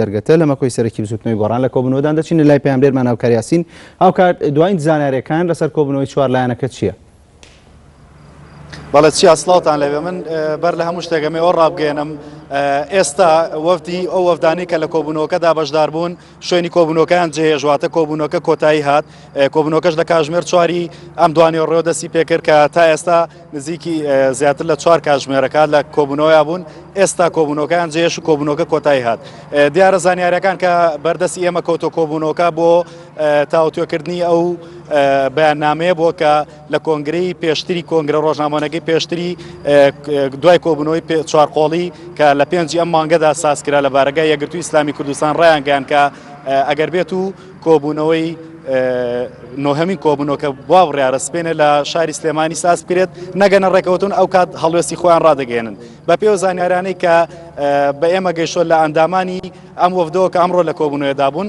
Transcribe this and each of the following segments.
دەرگەتە لە مەکۆی سەرەکی بزوتنەوەی گۆڕان لە کۆبوونەوەدان دەچینە لای پەیامنێرمان هاوکار یاسین. هاوکار دواین زانیاریەکان لەسەر کۆبوونەوەی چوار لایەنەکە چییە؟ بەڵێ چیا سڵاوتان لەوێ من بەر لە هەموو شتێک ئەمەوە ڕابگەێنم ئێستا وەفدی ئەو وەفدانی کە لە کۆبوونەوەکەدا بەشدار بوون شوێنی کۆبوونەوەکەیان جێهێشواتە کۆبوونەوەکە کۆتایی هات کۆبوونەوەکەش لە کاژمێر چواری ئەم دوانێ ڕێوە دەستی پێکرد کە تا ئێستا نزیکی زیاتر لە چوار کاتژمێرەکات لە کۆبوونەوەیا بوون ئێستا کۆبوونەوەکەیان جێش و کۆبوونەوەکە کۆتایی هات دیارە زانیاریەکان کە بەردەستی ئێمە کەوتۆ کۆبوونەوەکە بۆ تاوتوێکردنی ئەو بەیاننامەیە بووە کە لە کۆنگرەی پێشتری کۆنگرە ڕۆژنامەوانەکەی پێشتری دوای کۆبوونەوەی چوارقۆڵی کە لە پێنجی ئەم مانگەدا سازکرا لە بارەگای یەکگرتووی ئیسلامی کوردستان ڕایانگەیان کە ئەگەر بێت و کۆبوونەوەی نۆهەمین کۆبوونەوە کە وا بڕیارە سپێنێ لە شاری سلێمانی ساز بکرێت نەگەنە ڕێکەوتون ئەو کات هەڵوێستی خۆیان ڕادەگەێنن بە پێ و زانیارانەی کە بە ئێمە گەیشتووە لە ئەندامانی ئەم وەفدەوە کە ئەمڕۆ لە کۆبوونەوەدا بوون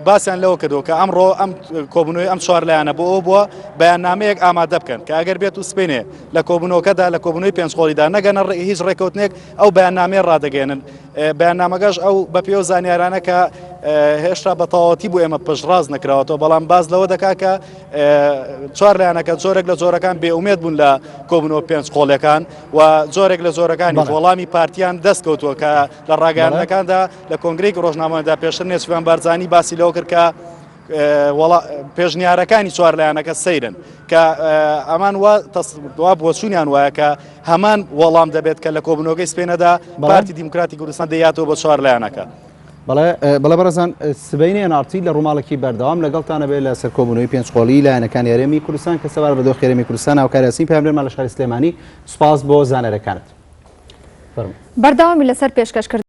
باسیان لەوە کردو کە ئەمڕۆ ئەم کۆبوونەوەی ئەم چوار لایەنە بۆ ئەو بووە بەیاننامەیەک ئامادە بکەن کە ئەگەر بێت و سپێنێ لە کۆبوونەوەکەدا لە کۆبوونەوەی پێنج قۆڵیدا نەگەنە هیچ ڕێکەوتنێک ئەو بەیاننامەیە ڕادەگەێنن بەیاننامەکەش ئەو بە پێی ئەو زانیارانە کە هێشتا بە تەواوەتی بۆ ئێمە پشتڕاست نەکراوەتەوە بەڵام باس لەوە دەکا کە چوار لایەنەکە جۆرێک لە جۆرەکان بێئومێد بوون لە کۆبوونەوە پێنج قۆڵەکان و جۆرێک لە جۆرەکانی وەڵامی پارتیان دەست کەوتووە کە لە ڕاگەیاندنەکاندا لە کۆنگرەیەکی ڕۆژنامەدا پێشتر نێچیرڤان بارزانی باسی لەوە کرد کە پێشنیارەکانی چوار لایەنەکە سەیرن کە ئەمان وا بۆچوونیان وایە کە هەمان وەڵام دەبێت کە لە کۆبوونەوەکەی سپێنەدا پارتی دیموکراتی کوردستان دەیاتەوە بە چوار لایەنەکە. بەڵێ بەڵێ بەڕێزان سبەینێ NRT لە ڕووماڵێکی بەردەوام لەگەڵتانە بێ لە سەر کۆبوونەوەی پێنج قۆڵی لایەنەکانی هەرێمی کوردستان کە سەبارەت بە دۆخی هەرێمی کوردستان هاوکار یاسین پەیامنێرمان لە شاری سلێمانی سوپاس بۆ زانیاریەکانت. فەرموو. بەردەوامی لەسەر پێشکەشکردنی.